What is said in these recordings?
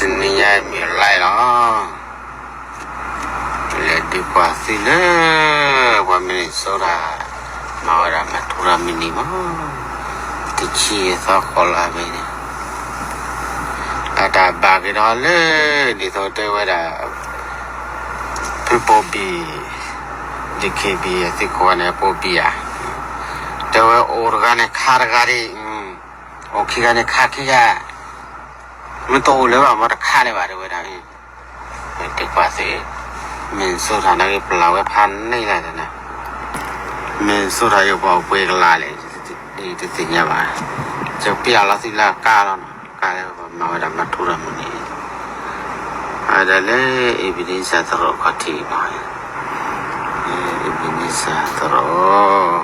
တနံၤညါမ့ၢ်လၢလီၤ, လဲၤဒုးကွၢ်သ့လၢ ပှၤ Minnesota မၤဝဲဒၣ်မၤထူရၤမုၢ်နံၤမး, တဆံသီဃိးလါမ့ၢ်န့ၣ်, အတၢ်ဘၣ်က့ၤဒီးလၢ ဒ်သိးတဲဝဲဒၣ် ဖုပိာ်ဘံၣ် ဒီး က့ဘံၣ် သုးခိၣ်န့ၣ် ပိာ်ဘံၣ်ဧါ, တဲဝဲအိၣ်တဂၤန့ၣ်ခါတဂၤဒံး, အိၣ်ခံဂၤန့ၣ်ခါခံဂၤ, မ့ၢ်တအိၣ်လၢၤဘၣ် မ့ၢ်တခါလၢၤဘၣ် တဲဝဲဒၣ်, တဲကွၢ်သ့, Minnesota န့ၣ်က့ၤပျၢ်ဝဲဖးန့ၢ်လၢ်န့ၣ်, Minnesota ယပှၤပှ့ၤကလးလဲၣ်, တသ့ၣ်ညါဘၣ်, ယပျၢ်လီၤသုလၢအကါလီၤနီၤ, ကါလၢပမၤဝဲဒၣ်မၤထူရၤမုၢ်နံၤ, အဒၣ်လၢ Ebenezer သရိာ်ခီၣ်ထံးဘၣ်, Ebenezer သရိာ်,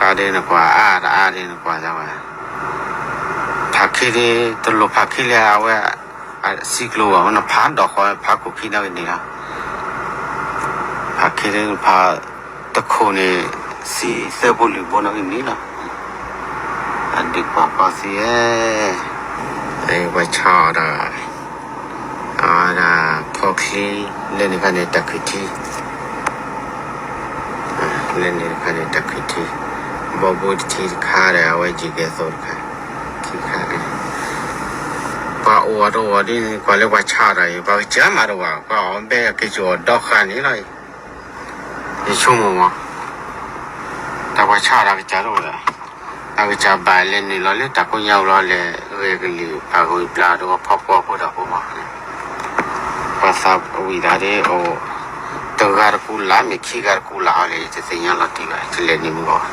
ကါဒ်နကွၢ်အါတအါဒ်နကွၢ်ဒၣ်ဝဲ, ဖးခ့ဒ် တလိၣ်ဖးခ့လၢအဝဲ အစံးကျိၤဘၣ် ဝဲနဖးဒီးဃီ ဖးခိၣ်ခံနီၣ်ဂံၢ်န့ၣ်လီၤ, ဖးခ့ဒ်နဖးတခိၣ်န့ၣ် စံးသၢဘိလွံၢ်ဘိနီၣ်ဂံၢ်န့ၣ်လီၤ, အဒုးကွၢ်ကီသံဧၢ, ပှၤဆါအီၤဒီး အဝဲဒၣ်ဖီချံ လၢန့ၣ်ခါန့ၣ်တၢ်ခုၣ်ထံ, လၢန့ၣ်တခါန့ၣ်တၢ်ခုၣ်ထံ, ဘီဘိတထံတခါဒီး အဝဲယံာ်ကဲသိးတခါ, ခံခါန့ၣ်, ပှၤအိၣ်အတအိၣ်ဒ်န့ၣ် ကွၢ်လၢပှၤဆါတၢ်အံၤ ပှၤကစၢ်မးတဝဲ ပှၤအီၣ်ဘဲက့ၤကၠီၤဒီဃာ်န့ၣ်လီၤ, ယဆိကမိၣ်မး, တၢ်ပှၤဆါတၢ်ကစၢ်တအိၣ်ဒီး အကစၢ်ဘၣ်လဲၤနုာ်လီၤလၢတၢ်ကိးညါအူလီၤ လဲၤဂဲၤကလံၤ ပာ်ဂုာ်ပျၢ်ဒီးပှၤဖီကွီၢ်ဖိဒီးဖိမး, ပှၤသးဝံၣ်တၢ်ဒ်အိၣ် တဂၤတကူလၢ် မ့ၢ်ခံဂၤတကူလၢ်အီၤလဲၣ် ယတသ့ၣ်ညါလီၤတံၢ်ဘၣ် တလဲၤနုာ်မုၢ်ဂီၢ်,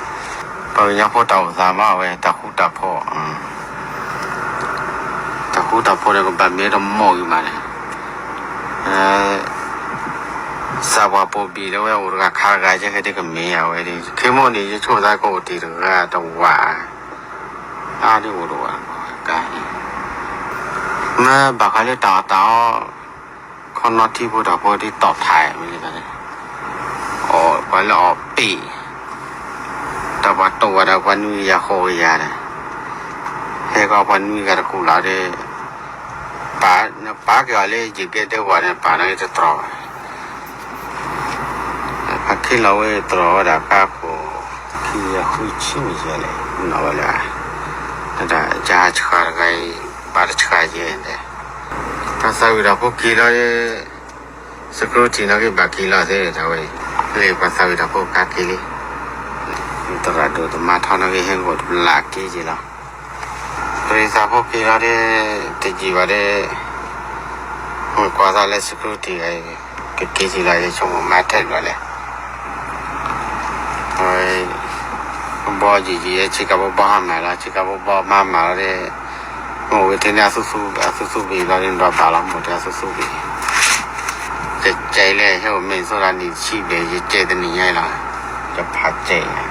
ပှၤကညီဖိတၢ်အိၣ်သးမးဝဲ တၢ်ဃူတၢ်ဖိး တၢ်ဃူတၢ်ဖိးန့ၣ် ကဘၣ်မ့ၢ်တမီၢ်ဂ့ၤမးန့ၣ်, စၢ်ပှၤပိာ်ဘံၣ်လၢဝဲအိၣ်တဂၤခါတဂၤ ယဲခဲဒ်ကမ့ၢ်အဝဲဒ် ခဲမိၣ်န့ၣ်ယဆိကမိၣ်သးကအိၣ်တ့ၢ်တဂၤတဝာ်, အါဒ်အိၣ်တဝာ်, မ့ၢ်ဘၣ်ဃးလၢတၢ်အီၣ်တၢ်အီ ခီနီၣ်ထံဖိတၢ်ဖိဒ်တီၣ်ဖးမ့ၢ်န့ၣ်, အီၣ်ပှၤလၢအီၣ်ပ့ၢ် တၢ်ပှၤတိၢ်ဝဲဒၣ်ပှၤနွံကယၤဃိးကယၤဒီး, ဟဲကီးပှၤနွံဂၤတကူလၢ်ဒီး, ပာ်နပာ်က့ၤအီၤလၢယကဲဒဲဝဲန့ၣ် ပာ်န့ၢ်တတြီၢ်ဘၣ်, ဖးခ့လီၤဝဲတြီၢ်ဝဲဒၣ်ကါခိၣ်, ခံကယၤဃုဆံမ့ၢ်ယဲလဲၣ် နီၢ်ဝဲလၢ, တၢ်ယၤဆှၢတဂၤအံၤ ဘၣ်တဆှၢယဲဒီး, ပှၤသးဝံၣ်တၢ်ဖိက့ၤလီၤဒီး security နီၣ်ဂံၢ်ဘၣ်က့ၤလီၤသ့တၢ်ဝဲအံၤ, လၢပှၤသးဝံၣ်တၢ်ဖိကါက့ၤလံ, သရၣ်ဒိၣ်သမါထီၣ်နီၣ်ဂံၢ်ဟဲကအိၣ်တဘျးက့ၤက့ၤလီၤ, ပရံသးဖိက့ၤလီၤဒီး, တယံာ်ဘၣ်ဒီး, မ့ၢ်ကွၢ်သးလၢ security ဂၤအံၤ, ကက့ၤက့ၤလီၤယဆိကမိၣ်မၤထဲတဘျီလဲၣ် အဝဲ, ဘီယံာ်ယံာ် ဆ့ကၤဘီဘီဟါမၢ်လီၤ ဆ့ကၤဘီဘီမၤမၢ်လီၤဒီး, မ့ၢ်ဝဲထဲန့ၣ်အသူသူဘ့ၣ်လီၤဒီး ဒီးဘၣ်လီၤ မိၢ်တဲအသူသူဘ့ၣ်, ကကဲလဲၣ် ဟဲအိၣ်မ့ၢ်ဆိဒၣ်နံၣ်တဆံဘျဲၣ် ယကဲတနံၣ်ညါအံၤလီၤ, ယဖးကဲ